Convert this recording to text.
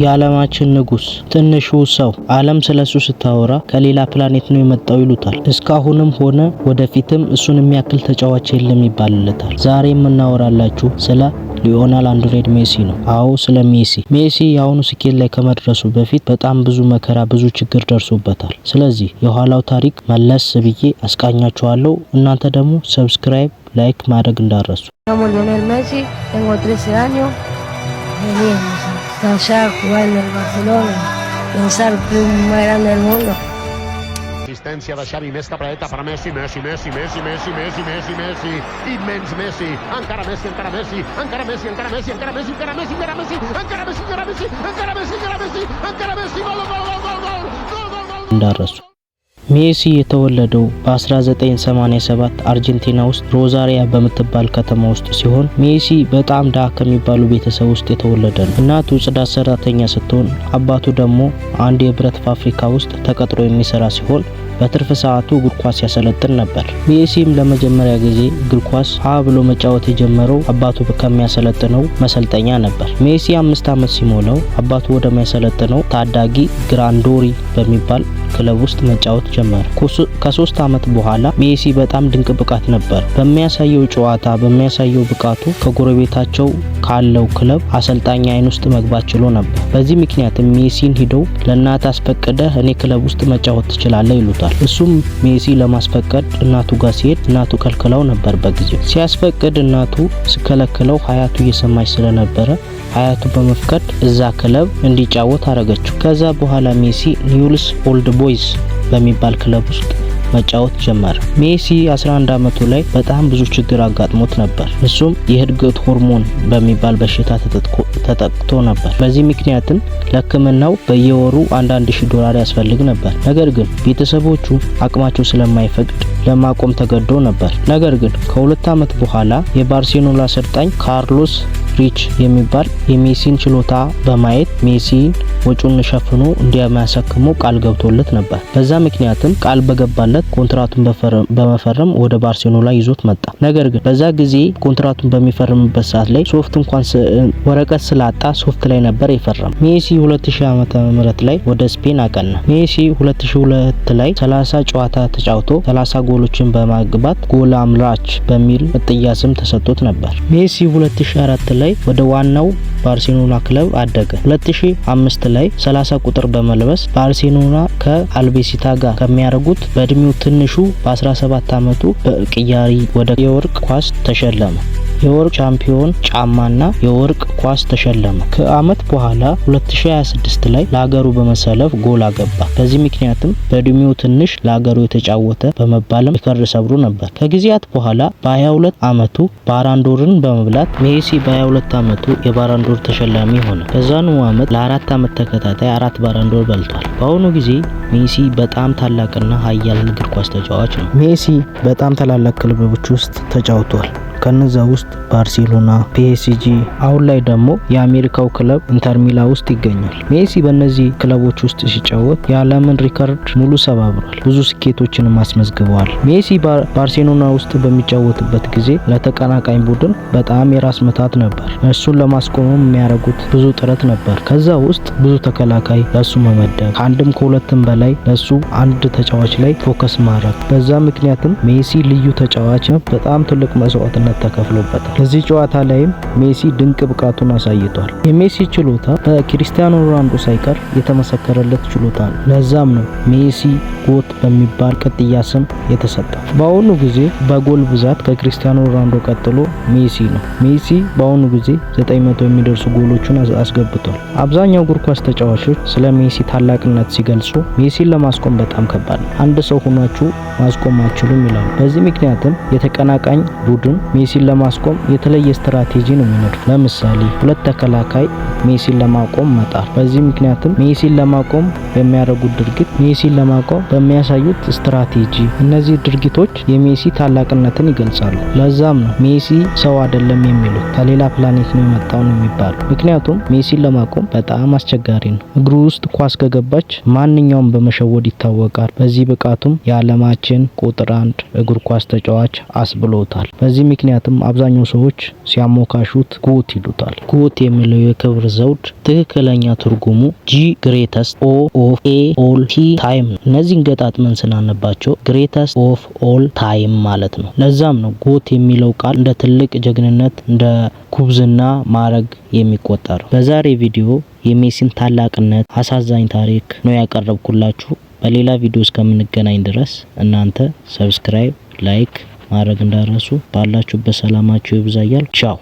የዓለማችን ንጉስ፣ ትንሹ ሰው፣ ዓለም ስለሱ ስታወራ ከሌላ ፕላኔት ነው የመጣው ይሉታል። እስካሁንም ሆነ ወደፊትም እሱን የሚያክል ተጫዋች የለም ይባልለታል። ዛሬ የምናወራላችሁ ስለ ሊዮኔል አንድሬድ ሜሲ ነው። አዎ፣ ስለ ሜሲ። ሜሲ የአሁኑ ስኬት ላይ ከመድረሱ በፊት በጣም ብዙ መከራ፣ ብዙ ችግር ደርሶበታል። ስለዚህ የኋላው ታሪክ መለስ ብዬ አስቃኛችኋለሁ። እናንተ ደግሞ subscribe፣ like ማድረግ እንዳትረሱ። Me llamo Lionel Messi, tengo 13 años. Feliz, estar allá, jugar en el Barcelona, pensar que es el más grande del mundo. Assistència de Xavi, més cap a dreta per Messi, Messi, Messi, Messi, Messi, Messi, Messi, Messi, immens Messi, encara Messi, encara Messi, encara Messi, encara Messi, encara Messi, encara Messi, encara Messi, encara Messi, encara Messi, encara Messi, encara Messi, encara Messi, gol, gol, gol, gol, gol, gol, gol, gol. እንዳትረሱ። ሜሲ የተወለደው በ1987 አርጀንቲና ውስጥ ሮዛሪያ በምትባል ከተማ ውስጥ ሲሆን ሜሲ በጣም ድሃ ከሚባሉ ቤተሰብ ውስጥ የተወለደ ነው። እናቱ ጽዳት ሰራተኛ ስትሆን አባቱ ደግሞ አንድ የብረት ፋብሪካ ውስጥ ተቀጥሮ የሚሰራ ሲሆን በትርፍ ሰዓቱ እግር ኳስ ያሰለጥን ነበር። ሜሲም ለመጀመሪያ ጊዜ እግር ኳስ ሀ ብሎ መጫወት የጀመረው አባቱ ከሚያሰለጥነው መሰልጠኛ ነበር። ሜሲ 5 ዓመት ሲሞላው አባቱ ወደሚያሰለጥነው ታዳጊ ግራንዶሪ በሚባል ክለብ ውስጥ መጫወት ጀመረ። ከ3 ዓመት በኋላ ሜሲ በጣም ድንቅ ብቃት ነበር። በሚያሳየው ጨዋታ፣ በሚያሳየው ብቃቱ ከጎረቤታቸው ካለው ክለብ አሰልጣኝ አይን ውስጥ መግባት ችሎ ነበር። በዚህ ምክንያትም ሜሲን ሂደው ለእናት አስፈቅደህ እኔ ክለብ ውስጥ መጫወት ትችላለህ ይሉታል። እሱም ሜሲ ለማስፈቀድ እናቱ ጋር ሲሄድ እናቱ ከልክላው ነበር። በጊዜው ሲያስፈቅድ እናቱ ስትከለክለው አያቱ እየሰማች ስለነበረ አያቱ በመፍቀድ እዛ ክለብ እንዲጫወት አረገችው። ከዛ በኋላ ሜሲ ኒውልስ ኦልድ ቦይዝ በሚባል ክለብ ውስጥ መጫወት ጀመረ። ሜሲ 11 ዓመቱ ላይ በጣም ብዙ ችግር አጋጥሞት ነበር። እሱም የእድገት ሆርሞን በሚባል በሽታ ተጠቅቶ ነበር። በዚህ ምክንያትም ለሕክምናው በየወሩ አንዳንድ ሺህ ዶላር ያስፈልግ ነበር። ነገር ግን ቤተሰቦቹ አቅማቸው ስለማይፈቅድ ለማቆም ተገዶ ነበር። ነገር ግን ከ2 ዓመት በኋላ የባርሴሎና አሰልጣኝ ካርሎስ ሪች የሚባል የሜሲን ችሎታ በማየት ሜሲን ወጪውን ሸፍኖ እንዲያሳክመው ቃል ገብቶለት ነበር። በዛ ምክንያትም ቃል በገባለት ኮንትራቱን በመፈረም ወደ ባርሴሎና ይዞት መጣ። ነገር ግን በዛ ጊዜ ኮንትራቱን በሚፈርምበት ሰዓት ላይ ሶፍት እንኳን ወረቀት ስላጣ ሶፍት ላይ ነበር የፈረመው። ሜሲ 2000 ዓመተ ምህረት ላይ ወደ ስፔን አቀና። ሜሲ 2002 ላይ 30 ጨዋታ ተጫውቶ 30 ጎሎችን በማግባት ጎል አምራች በሚል ቅጥያ ስም ተሰጥቶት ነበር። ሜሲ 2004 ላይ ወደ ዋናው ባርሴሎና ክለብ አደገ። 2005 ላይ 30 ቁጥር በመልበስ ባርሴሎና ከአልቤሲታ ጋር ከሚያደርጉት በእድሜው ትንሹ በ17 ዓመቱ በቅያሪ ወደ የወርቅ ኳስ ተሸለመ። የወርቅ ቻምፒዮን ጫማና የወርቅ ኳስ ተሸለመ። ከአመት በኋላ 2026 ላይ ለሀገሩ በመሰለፍ ጎል አገባ። በዚህ ምክንያትም በእድሜው ትንሽ ለሀገሩ የተጫወተ በመባልም ሪከርድ ሰብሮ ነበር። ከጊዜያት በኋላ በ22 አመቱ ባላንዶርን በመብላት ሜሲ በ22 አመቱ የባላንዶር ተሸላሚ ሆነ። በዛኑ አመት ለ4 አመት ተከታታይ አራት ባላንዶር በልቷል። በአሁኑ ጊዜ ሜሲ በጣም ታላቅና ኃያል እግር ኳስ ተጫዋች ነው። ሜሲ በጣም ታላላቅ ክለቦች ውስጥ ተጫውቷል። ከነዛ ውስጥ ባርሴሎና፣ ፒኤስጂ፣ አሁን ላይ ደግሞ የአሜሪካው ክለብ ኢንተር ሚላን ውስጥ ይገኛል። ሜሲ በእነዚህ ክለቦች ውስጥ ሲጫወት የዓለምን ሪከርድ ሙሉ ሰባብሯል። ብዙ ስኬቶችንም አስመዝግበዋል። ሜሲ ባርሴሎና ውስጥ በሚጫወትበት ጊዜ ለተቀናቃኝ ቡድን በጣም የራስ ምታት ነበር። እሱን ለማስቆምም የሚያደርጉት ብዙ ጥረት ነበር። ከዛ ውስጥ ብዙ ተከላካይ ለሱ መመደብ፣ ከአንድም ከሁለትም በላይ ለሱ አንድ ተጫዋች ላይ focus ማድረግ። በዛ ምክንያትም ሜሲ ልዩ ተጫዋች ነው። በጣም ትልቅ መስዋዕትነት ተከፍሎበታል። እዚህ ጨዋታ ላይም ሜሲ ድንቅ ብቃቱን አሳይቷል። የሜሲ ችሎታ በክሪስቲያኖ ሮናልዶ ሳይቀር የተመሰከረለት ችሎታ ነው። ለዛም ነው ሜሲ GOAT በሚባል ቅጥያ ስም የተሰጠው። በአሁኑ ጊዜ በጎል ብዛት ከክሪስቲያኖ ሮናልዶ ቀጥሎ ሜሲ ነው። ሜሲ በአሁኑ ጊዜ 900 የሚደርሱ ጎሎችን አስገብቷል። አብዛኛው እግር ኳስ ተጫዋቾች ስለ ሜሲ ታላቅነት ሲገልጹ ሜሲን ለማስቆም በጣም ከባድ ነው፣ አንድ ሰው ሆናችሁ ማስቆም አትችሉም ይላሉ። በዚህ ምክንያትም የተቀናቃኝ ቡድን ሜሲን ለማስቆም የተለየ ስትራቴጂ ነው የሚነድፉ። ለምሳሌ ሁለት ተከላካይ ሜሲን ለማቆም መጣር። በዚህ ምክንያትም ሜሲን ለማቆም በሚያደርጉት ድርጊት፣ ሜሲን ለማቆም በሚያሳዩት ስትራቴጂ፣ እነዚህ ድርጊቶች የሜሲ ታላቅነትን ይገልጻሉ። ለዛም ነው ሜሲ ሰው አይደለም የሚሉት፣ ከሌላ ፕላኔት ነው የመጣው ነው የሚባለው። ምክንያቱም ሜሲን ለማቆም በጣም አስቸጋሪ ነው። እግሩ ውስጥ ኳስ ከገባች ማንኛውም በመሸወድ ይታወቃል። በዚህ ብቃቱም የዓለማችን ቁጥር አንድ እግር ኳስ ተጫዋች አስብሎታል። በዚህ ምክንያት ምክንያትም አብዛኛው ሰዎች ሲያሞካሹት GOAT ይሉታል። GOAT የሚለው የክብር ዘውድ ትክክለኛ ትርጉሙ G greatest፣ O of፣ A all፣ T time ነው። እነዚህን ገጣጥመን ስናነባቸው greatest of all time ማለት ነው። ለዛም ነው GOAT የሚለው ቃል እንደ ትልቅ ጀግንነት፣ እንደ ጉብዝና ማዕረግ የሚቆጠረው። በዛሬ ቪዲዮ የሜሲን ታላቅነት፣ አሳዛኝ ታሪክ ነው ያቀረብኩላችሁ። በሌላ ቪዲዮ እስከምንገናኝ ድረስ እናንተ subscribe፣ like ማድረግ እንዳትረሱ። ባላችሁበት ሰላማችሁ ይብዛ እያልኩ ቻው።